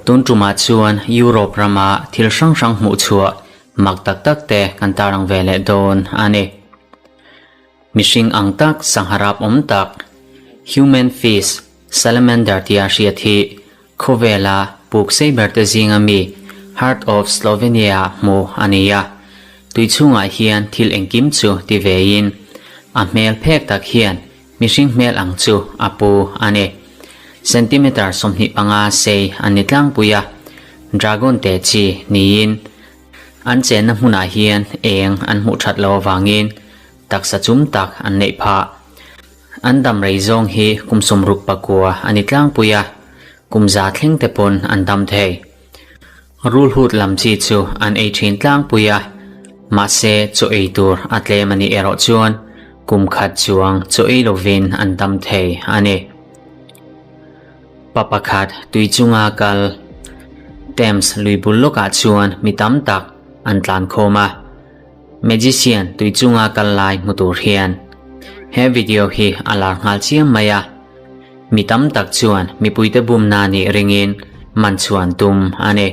Tun tumah chuan Europe rama thil hrang hrang hmuh chhuah mak tak tak te kan tarlang ve leh dawn a ni. Mihring ang tak sangha rap awm tak, human fish, salamander tia hriat hi khawvela puk sei ber te zinga mi Heart of Slovenia ah hmuh a ni a. Tui chhungah hian thil engkim chu ti vein a hmel phek tak hian Mihring hmel ang chu a pu a ni. Centimeter 25 sei an ni tlangpui a, dragon te chi niin an chenna hmunah hian eng an hmuh that loh avangin taksa chum tak an neih phah. An dam rei zawng hi kum 69 a ni tlangpui a, kum za thleng te pawn an dam thei. Rulhut lam chi chu an ei thin tlangpui a, mahse chaw ei tur a tlem a nih erawh chuan kum khat chuang chaw ei lovin an dam thei a ni. Pa pakhat tui chunga kal Thames lui bul lawkah chuan mi tam tak an tlan khawm a, magician tui chunga kal lai hmu tur hian he video hi a lar nghal chiam mai a. Mi tam tak chuan mipuite bumna nih ringin man chhuan tum a ni.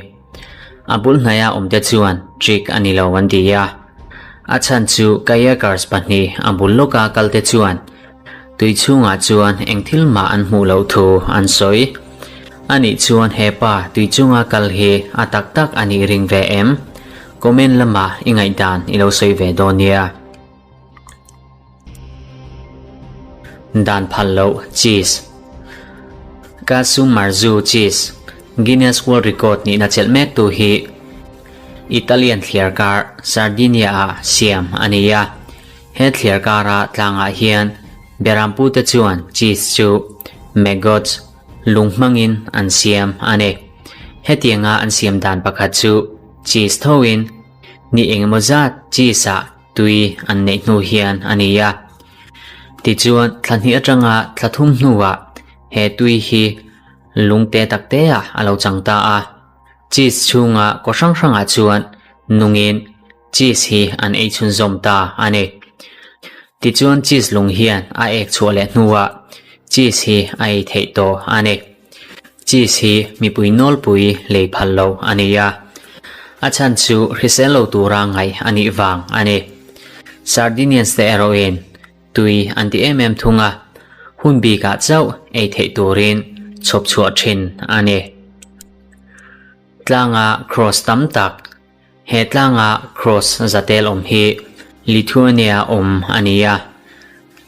A bul hnaia awmte chuan trick a ni lo an ti a. A chhan chu kayakers pahnih a bul lawka kalte chuan tui chhungah chuan eng thil mah an hmuh loh thu an sawi. A nih chuan he pa tui chunga kal hi a tak tak a nih ring ve em? Comment lamah i ngaihdan i lo sawi ve dawn nia. Dan phal loh cheese. Casu Marzu cheese Guinness World Record nihna chelh mek tu hi Italian thliarkar Sardinia ah siam a ni a. He thliarkara tlangah hian Berampu te chuan cheese chu maggots lung hmangin an siam a ni. Hetianga an siam dan pakhat chu cheese thoin ni engemaw zat cheese ah Tui an neih hnu hian a ni a. Tichuan, thla hnih atanga thla thum hnuah he tui hi lungte tak teah a lo chang ta a. Cheese chhunga kaw hrang hrangah chuan nungin cheese hi an ei chhunzawm ta a ni. Tichuan cheese lung hian a ek chhuah leh hnuah cheese hi a ei theih tawh a ni. Cheese hi mipui nawlpui lei phal lo a ni a, a chhan chu hrisel lo tura ngaih a nih vang a ni. Sardinians te erawhin tui an ti em em thung a, hun bikah chauh ei theih turin chhawp chhuah thin a ni. Tlanga cross tam tak He tlanga cross zatel awm hi Lithuania awm a ni a,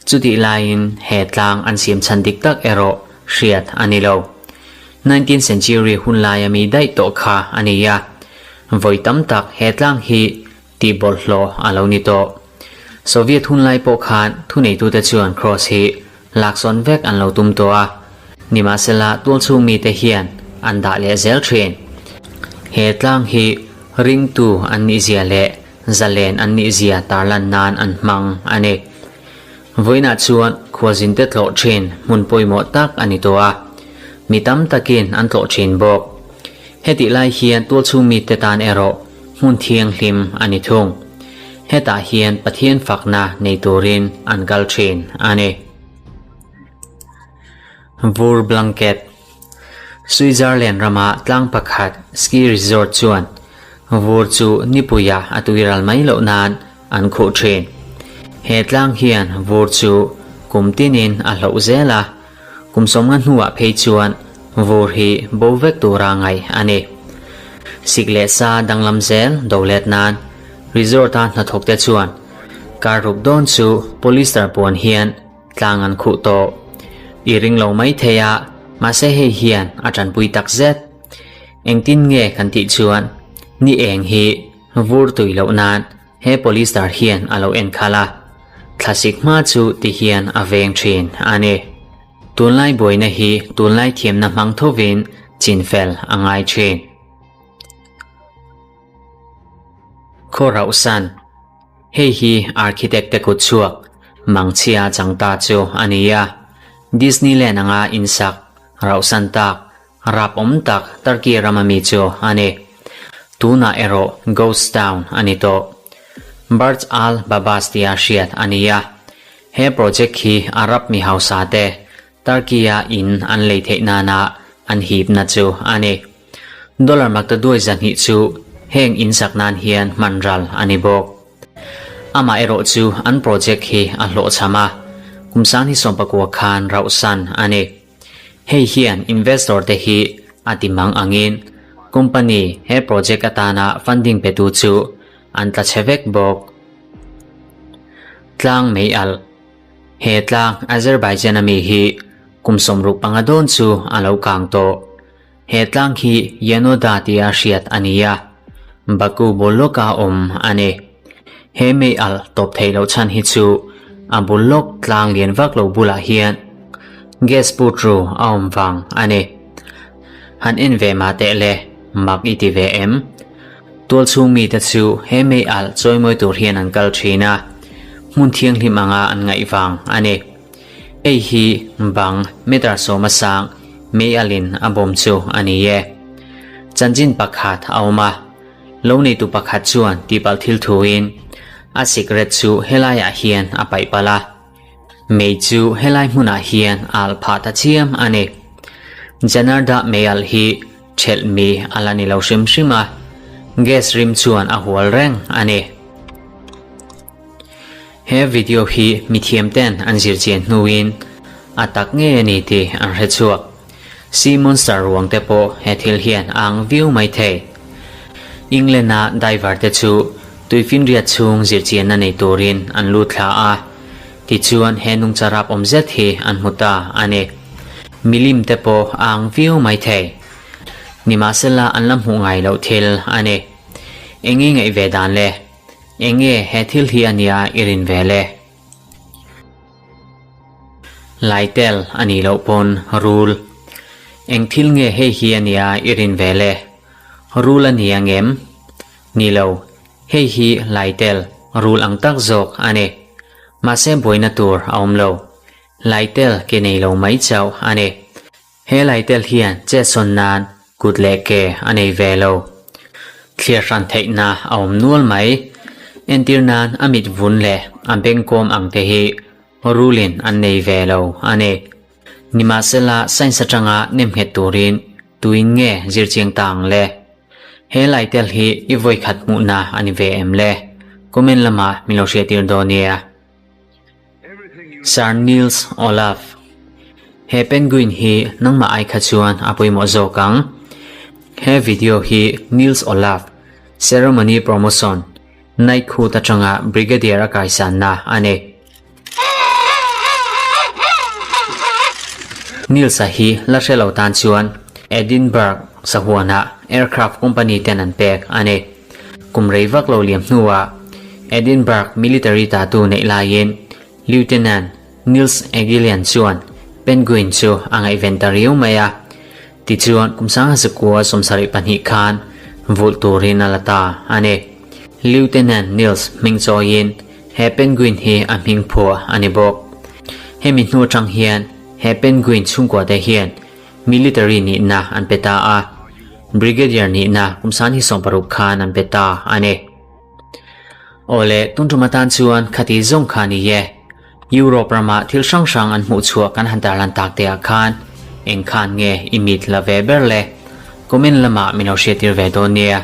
chutih laiin he tlang an siam chhan dik tak erawh hriat a ni lo. Nineteenth century hun laia mi daih tawh kha a ni a, vawi tam tak he tlang hi tih bawlhhlawh a lo ni tawh. Soviet hun lai pawh khan thuneitute chuan cross hi laksawn vek an lo tum tawh a, nimahsela tualchhung mite hian an dah leh zel thin. He tlang hi ringtu an nihzia leh zalen an nihzia tarlan nan an hmang a ni. Vawiinah chuan khualzinte tlawh thin hmun pawimawh tak a ni tawh a, mi tam takin an tlawh thin bawk. Hetih lai hian tualchhung mite tan erawh hmun thianghlim a ni thung. Hetah hian Pathian fakna nei turin an kal thin a ni. Vur blanket. Switzerland rama tlang pakhat ski resort chuan vur chu nipuia a tuiral mai loh nan an khuh thin. He tlang hian vur chu kum tinin a hloh zel a, Kum 50 hnuah phei chuan vur hi bo vek tura ngaih a ni. Sik leh sa danglam zel do let nan resort-a hnathawkte chuan kar ruk dawn chu polyester puan hian tlang an khuh tawh. I ring lo mai thei a, mahse hei hian a tanpui tak zet. Engtin nge kan tih chuan ni eng hi vur tui loh nan He polyester hian a lo en khalh a, thlasik hma chu ti hian a veng thin a ni. Tunlai buaina hi tunlai thiamna hmang thovin chinfel a ngai thin. Khaw rauhsan, Hei hi architect te kut chhuak mangchhia chang ta chu a ni a, Disneyland anga insak rauhsan tak Rap awm tak Turkey rama mi chu a ni. Tunah erawh ghost town a ni tawh. Burj Al Babas tia hriat a ni a. He project hi Arab mi hausa te Turkey-a in an lei theih nana an hipna chu a ni. Dollar maktaduai 200 chu heng in sak nan hian hman ral a ni bawk. Amaherawh chu an project hi a hlawhchham a, kum 2019 khan rauhsan a ni. Hei hian investor te hi a ti mang angin company he project atana funding petu chu an tla chhe vek bawk. Tlang mei alh. He tlang Azerbaijan ami hi kum 65 dawn chu a lo kang tawh. He tlang hi Yanoda tia hriat a ni a, Baku bul lawka awm a ni. He mei alh tawp theih loh chhan hi chu a bul lawk tlang lian vak lo bulah hian gas put ru a awm vang a ni. Han en ve mah teh le, mak i ti ve em? Tual chhung mite chu he mei alh chawimawi tur hian an kal thin a, hmun thianghlim anga an ngaih vang a ni. Hei hi bang meter sawma sang mei alhin a bawm chu a ni e. Chanchin pakhat a awm a, lo neitu pakhat chuan tihpalh thil thuin a sikret chu helaiah hian a paih palh a. Mei chu helai hmunah hian a alh phah ta chiam a ni. Janarda mei alh hi thelh mi a la ni lo hrim hrim a, gas rim chuan a hual reng a ni. He video hi mithiam ten an zir chian hnuin a tak ngei a ni tih an hre chhuak. Sea monster ruang te pawh he thil hian a ang viau mai thei. England-a diver te chu tuifinriat chhung zirchianna nei turin an lut thla a, tichuan he nungcha rap awm zet hi an hmu ta a ni. Milim te pawh a ang viau mai thei. Nimahsela an la hmuh ngai loh thil a ni. Enge ngaih ve dan le? Enge he thil hi a nia i rin ve le? Laitel a nih loh pawn rul. Eng thil nge hei hi a nia i rin ve le? Rul a ni ang em? Ni lo, hei hi laitel, rul ang tak zawk a ni. Mahse buaina tur a awm lo. Laitel ke nei lo mai chauh a ni. He laitel hian chetsawn nan kut leh ke a nei ve lo. Thliar hran theihna a awm nual mai. Entir nan a mit vun leh a bengkawm ang te hi rulin an nei ve lo a ni. Nimahsela science atanga nemnghet turin tuin nge zirchiang ta ang le? He laitel hi i vawikhat hmuhna a ni ve em le? Comment lamah min lo hriattir dawn nia. Sir Nils Olaf, He penguin hi nangmah ai kha chuan a pawimawh zawk ang. He video hi Nils Olaf ceremony promotion Knighthood atanga Brigadier a kaisanna a ni. Nils-a hi la hre lo tan chuan Edinburgh sahuanah aircraft company ten an pek a ni. Kum rei vak lo liam hnuah Edinburgh military tatu neih laiin Lieutenant Nils Egilian chuan Penguin chu a ngaihven ta riau mai a. Tichuan kum 1972 khan vulh turin a la ta a ni. Lieutenant Nils hming chawiin he penguin hi a hming phuah a ni bawk. Hemi hnu atang hian he penguin chhungkua te hian Military nihna an pe ta a, Brigadier nihna kum 2006 khan an pe ta a ni. Awle, tun tum atan chuan khati zawng kha ni e. Europe rama thil hrang hrang an hmuh chhuah kan han tarlan tak te ah khan eng khan nge i mit la ve ber le? Comment lamah min lo hriattir ve dawn nia.